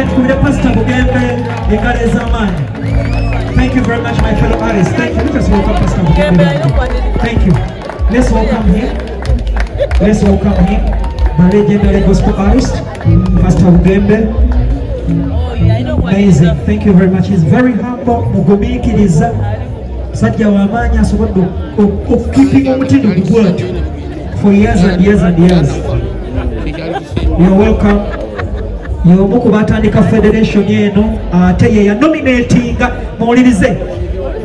Twongere tukubire Pastor Bugembe engalo ez'amaanyi. Thank you very much, my fellow artists. Thank you. Let us welcome Pastor Bugembe. Thank you. Let's welcome him. Let's welcome him, the legendary gospel artist, Pastor Bugembe. Amazing. Thank you very much. He's very humble, mugumiikiriza. Musajja w'amaanyi, asobodde okukeepinga omutindo gugwatyo for years and years and years. You're welcome. Y'omu ku batandika federation eno, ate ye yanominatinga, muwulirize,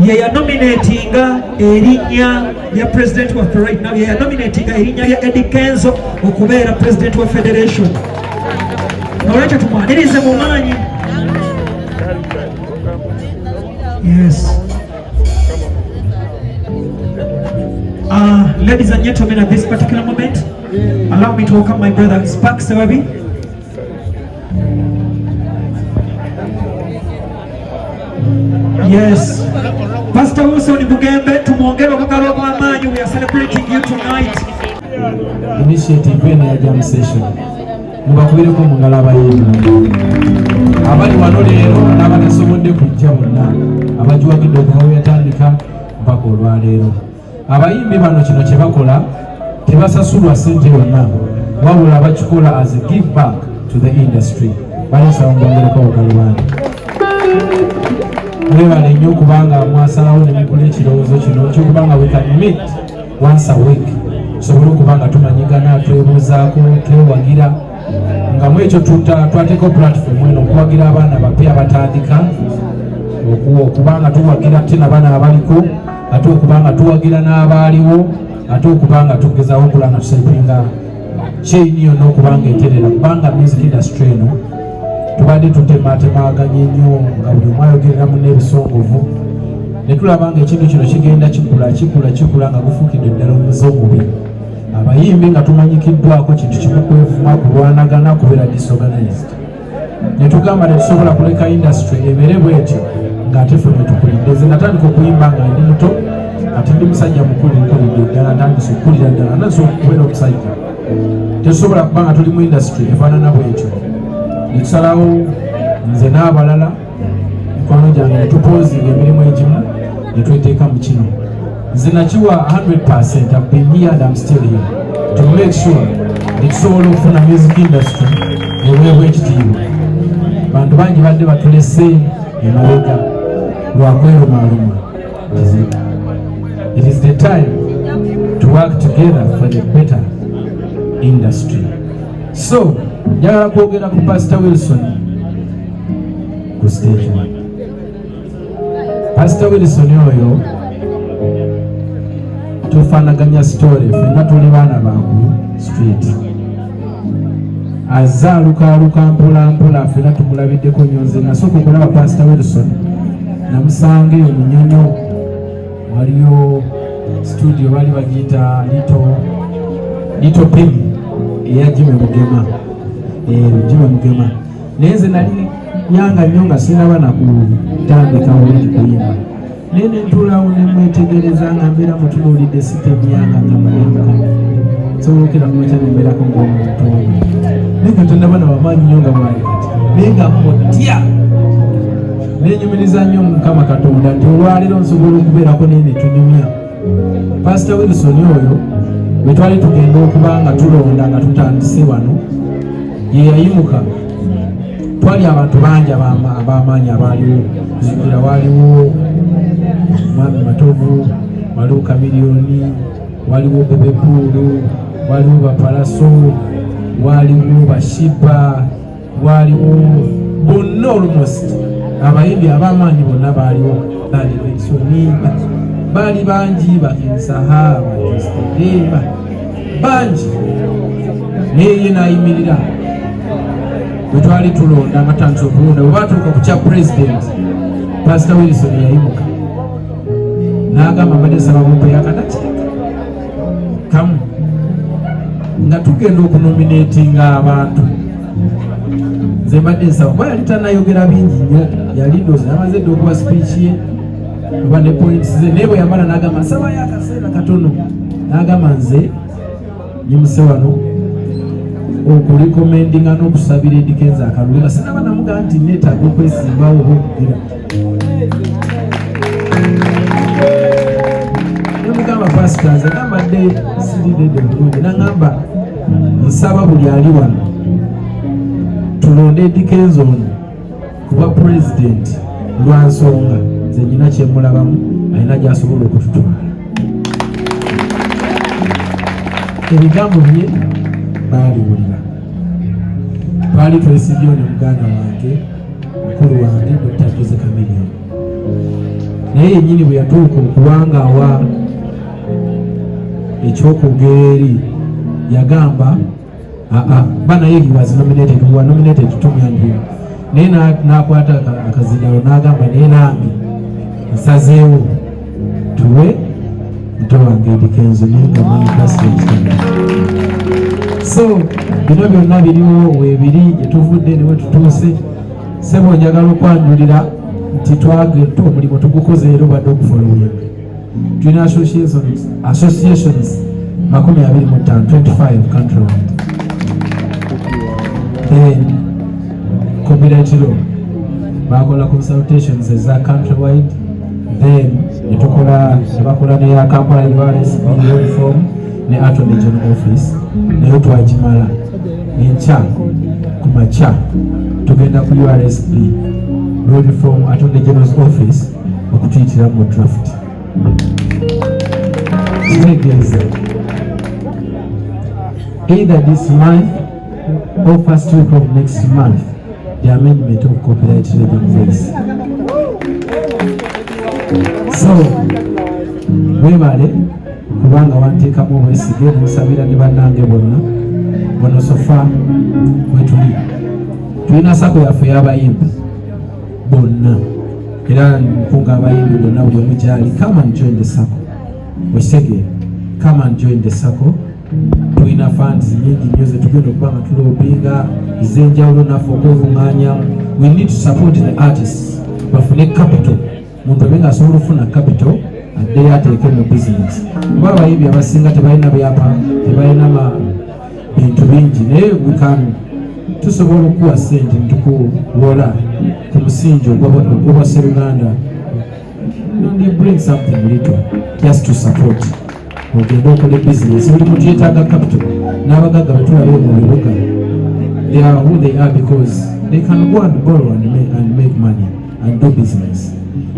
ye yanominatinga erinnya lya president waffe right now, ye yanominatinga erinnya lya Eddie Kenzo okubeera president wa federation. Nolwekyo tumwanirize mu maanyi. Yes. Ladies and gentlemen, at this particular moment, allow me to welcome my brother Spark Sewabi. Yes. Pastor Wilson Bugembe, tumwongere obugalo obw'amaanyi. We are celebrating you tonight. Initiative eno ya jam session, mubakubireko mu ngalo abayimbi abali wano leero n'abatasobodde kujja bonna abagiwagidde okuva we yatandika mpaka olwaleero. Abayimbi bano kino kye bakola tebasasulwa ssente yonna, wabula bakikola as a give back to the industry. Baleesaba mubongereko obugalo bangi. Mwebale nnyo okubanga mwasalawo ne mugula ekirowoozo kino ekyokubanga we can meet once a week, tusobole okuba nga tumanyigana, twebuuzaako, twewagira. Nga mu ekyo twateekawo platform eno okuwagira abaana bapya abatandika, okuba nga tuwagira ate nabaana abaliko, ate okuba nga tuwagira n'abaaliwo, ate okuba nga tugezaho okula nga tusepinga chain yonna okuba nga eterera, kubanga music industry eno tubadde tutematemaganye nnyo nga buli omu ayogerera munne ebisongovu, ne tulaba nga ekintu kino kigenda kikula kikula kikula nga gufuukidde ddala omuze omubi. Abayimbi nga tumanyikiddwako kintu kimu, kwevuma, kulwanagana, kubeera disorganized, ne tugamba tetusobola kuleka industry ebeere bwetyo ng'ate ffe bwetukulidde. Nze natandika okuyimba nga ndi muto, ate ndi musajja mukulu, nkulidde ddala, ntandise okukulira ddala, ntandise okubeera omusajja. Tetusobola kuba nga tuli mu industry efaanana bwetyo. Netusalawo nze n'abalala mikwano gyange ne tupozinga emirimu egimu ne tweteeka mu kino. Nze nakiwa 100%. I've been here and I'm still here to make sure nti tusobola okufuna music industry eweebwa ekitiibwa. Bantu bangi badde batulese emabega lwakwerumaaluma kizibu. It is the time to work together for the better industry. So njagala kwogera ku Pastor Wilson ku stage one. Pastor Wilson oyo tufanaganya story, fenna tuli baana ba ku street, azze alukaaluka mpola mpola, fenna tumulabiddeko nnyo. Nze nasooka okulaba Pastor Wilson namusanga eyo Munyonyo, waliyo studio bali bagiyita Little Pim eya Jimmy Mugema, Jimmy Mugema. Naye nze nali yanga nnyo nga sinaba na kutandika bulungi kuyimba, naye nentuulawo nemwetegereza nga mbeera mutunuulidde sitemyanga nga manemuka nsobolokera kumakya nembeerako ng'omuntu ono, naye nga tonaba na wamaanyi nnyo nga bwali kati, naye nga mutya. Nenyumiriza nnyo Mukama Katonda nti olwaleero nsobola okubeerako naye netunyumya. Pasita Wilson oyo bwe twali tugenda okuba nga tulonda nga tutandise wano, ye yayimuka. Twali abantu bangi ab'amaanyi abaaliwo, zukira waaliwo Mwami Matovu, waliwo Kamiliyoni, waliwo Bebe Cool, waliwo Bapalaso, waliwo Bashiba, waliwo bonna, almost abayimbi ab'amaanyi bonna baaliwo, baali Vinsoni, baali bangi, bakinsaha, bajostede, bangi, naye ye n'ayimirira. Bwe twali tulonda nga tutandise okulonda, bwe batuuka ku kya president, Pastor Wilson yayimuka n'agamba, mbadde nsaba mumpe akadakiika kamu nga tugenda okunominatinga abantu. Nze mbadde nsaba, kuba yali tanayogera bingi nnyo, yali ndowooza yamaze dda okuwa speech ye oba ne points ze, naye bwe yamala n'agamba, nsabayo akaseera katono, n'agamba, nze nyimuse wano Okurecommendinga n'okusabira Eddy Kenzo akalulu nga sinaba namugaa nti neetaaga okwesimbawo oba okugira. Nemugamba, "Pasita, nze gambadde siridede bulungi." Naŋŋamba, "Nsaba buli ali wano tulonde Eddy Kenzo ono kuba pulezidenti, lwa nsonga nze nyina kyemulabamu, alina gyasobola okututwala." Ebigambo bye baaliwulira. Twali twesimbyewo ne muganda wange, mukulu wange, Dr. Jose Chameleone, naye yennyini bwe yatuuka okubanga awa ekyokwogera eri yagamba aa ba naye he was nominated, we were nominated, to me and him, naye n'akwata akazindalo n'agamba, "Naye nange nsazeewo tuwe muto wange Eddy Kenzo." Naye nga mwami president, so bino byonna biriwo weebiri gye tuvudde ne we tutuuse. Sebo, njagala okwanjulira nti omulimu tugukoze era obadde ogufollowinga. Tulina associations 25, 25 countrywide. Then copyright law bakola consultations eza countrywide, then netukola nebakola neya Kampala URSB reform ne Attorney General Office, naye twagimala. Enkya ku makya tugenda ku URSB law reform, Attorney General's Office okutuyitira mu draft. Kitegeeza either this month or first week of next month, the amendment of copyright law in place. So webale kubanga wanteekamu obwesige, nensabira ne bannange bonna wano. So far wetuli, tulina SACCO yaffe y'abayimbi bonna, era nkunga abayimbi bonna, buli omu gyali, come and join the SACCO. Okitegeera? Come and join the SACCO. Tulina funds nyingi nnyo zetugenda okuba nga tulobbyinga ez'enjawulo naffe okwekuŋŋaanyamu. We need to support the artists bafune capital. Muntu abe nga asobola okufuna capital addeyo ateeke mu business, kuba abayimbi abasinga tebalina byapa, tebalina ma bintu bingi, naye we can, tusobola okukuwa sente ntukuwola ku musingi ogw'obwa sseruganda and you bring something little just to support, ogende okole business. Buli muntu yeetaaga capital. N'abagagga betulabe mu bibuga, they are who they are because they can go and borrow and make money and do business.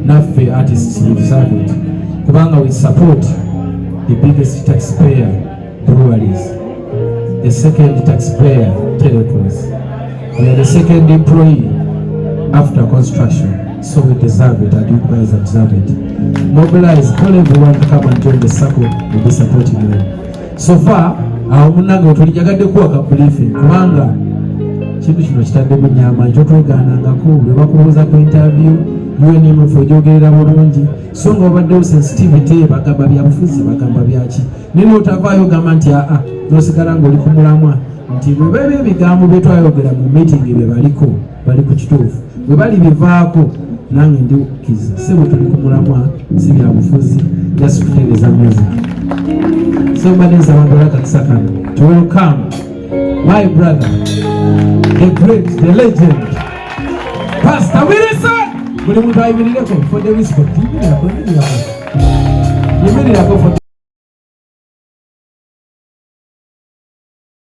Naffe artists, we deserve it, kubanga we support the biggest taxpayer, breweries, the second taxpayer, telecos. We are the second employee after construction, so we deserve it and you guys deserve it. Mobilize, call everyone to come and join the circle. We'll be supporting them. So far awo munnange wetuli, njagadde kuwa ka briefing kubanga kintu kino kitaddemu nyama nkyo twegaanangako. Bwe bakubuuza ku interview, UNMF ogyogerera bulungi, so nga obaddewo sensitivity, bagamba byabufuzi, bagamba byaki, naye nootavaayo ogamba nti aa, nosigala ng'oli ku mulamwa nti bwe baba ebigambo bye twayogera mu meeting bye baliko, bali ku kituufu, bwe bali bivaako nange ndikkiriza. Sebo, tuli ku mulamwa, si byabufuzi, just kutereeza music. So mbadde nsaba ntwala akakisa kano to welcome my brother, the great, the legend, Pastor Wilson. Buli muntu ayimirireko for the respect. Yimirirako, yimirirako, yimirirako for